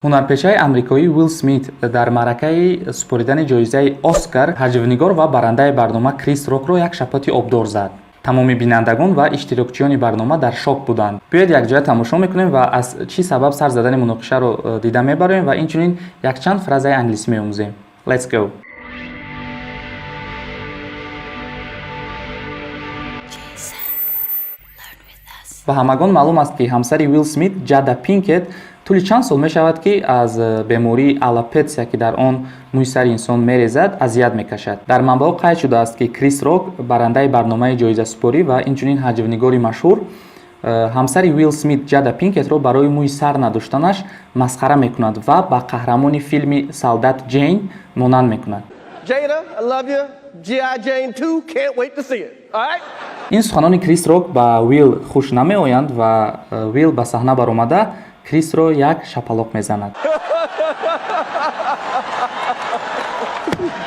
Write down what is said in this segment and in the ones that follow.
Ҳунарпешаи амрикоӣ Уилл Смит дар маъракаи супоридани ҷоизаи Оскар ҳаҷвнигор ва барандаи барнома Крис Рокро як шапоти обдор зад. Тамоми бинандагон ва иштирокчиёни барнома дар шок буданд. Биёед, якҷоя тамошо мекунем ва аз чӣ сабаб сар задани муноқишаро дида мебароем ва инчунин якчанд фразаи англисӣ меомӯзем. Let's go! Jason, learn with us. Ба ҳамагон маълум аст, ки ҳамсари Уилл Смит, Ҷада Пинкет, тӯли чанд сол мешавад, ки аз бемории алопетсия, ки дар он мӯи сари инсон мерезад, азият мекашад. Дар манбаъҳо қайд шудааст, ки Крис Рок, барандаи барномаи ҷоизасупорӣ ва инчунин ҳаҷвнигори машҳур, ҳамсари Уилл Смит, Ҷада Пинкетро барои мӯи сар надоштанаш масхара мекунад ва ба қаҳрамони филми Солдат Ҷейн монанд мекунад. Jada, I love you. G.I. Jane 2, can't wait to see it. All right? Ин суханони Крис Рок ба Уилл хуш намеоянд ва Уилл ба саҳна баромада, Крисро як шапалоқ мезанад.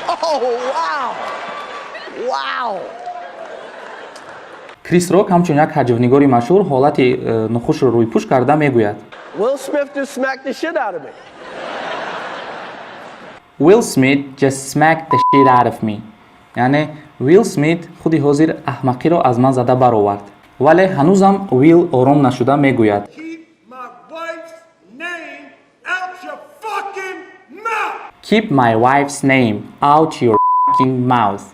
Oh, wow. Wow. Крис Рок ҳамчун як ҳаҷвнигори машҳур ҳолати нохушро рӯйпӯш карда мегӯяд: Will Smith just smacked the shit out of me. "Will Smith just smacked the shit out of me", яъне Уилл Смит худи ҳозир аҳмақиро аз ман зада баровард. Вале ҳанӯзам Уилл ором нашуда мегӯяд: Keep my wife's name out your fucking mouth! "Keep my wife's name out your fucking mouth",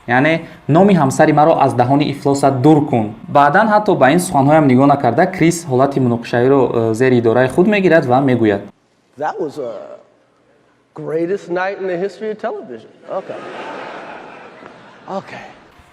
яъне номи ҳамсари маро аз даҳони ифлосат дур кун. Баъдан ҳатто ба ин суханҳоям нигоҳ накарда, Крис ҳолати муноқишавиро зери идораи худ мегирад ва мегӯяд: That was a greatest night in the history of television. Okay. Okay.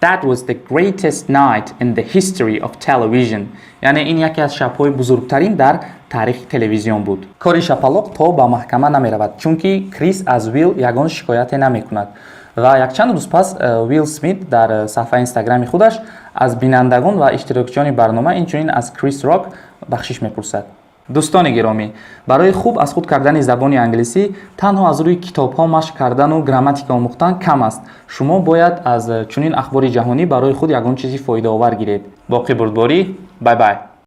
"That was the greatest night in the history of television", яъне ин яке аз шабҳои бузургтарин дар таърихи телевизион буд. Кори шапалоқ то ба маҳкама намеравад, чунки Крис аз Уилл ягон шикояте намекунад. Ва якчанд рӯз пас Уилл Смит дар саҳфаи Инстаграми худаш аз бинандагон ва иштирокчиёни барнома, инчунин аз Крис Рок бахшиш мепурсад. Дӯстони гиромӣ, барои хуб аз худ кардани забони англисӣ танҳо аз рӯи китобҳо машқ кардану грамматика омӯхтан кам аст. Шумо бояд аз чунин ахбори ҷаҳонӣ барои худ ягон чизи фоидаовар гиред. Боқӣ бурдборӣ. Bye bye.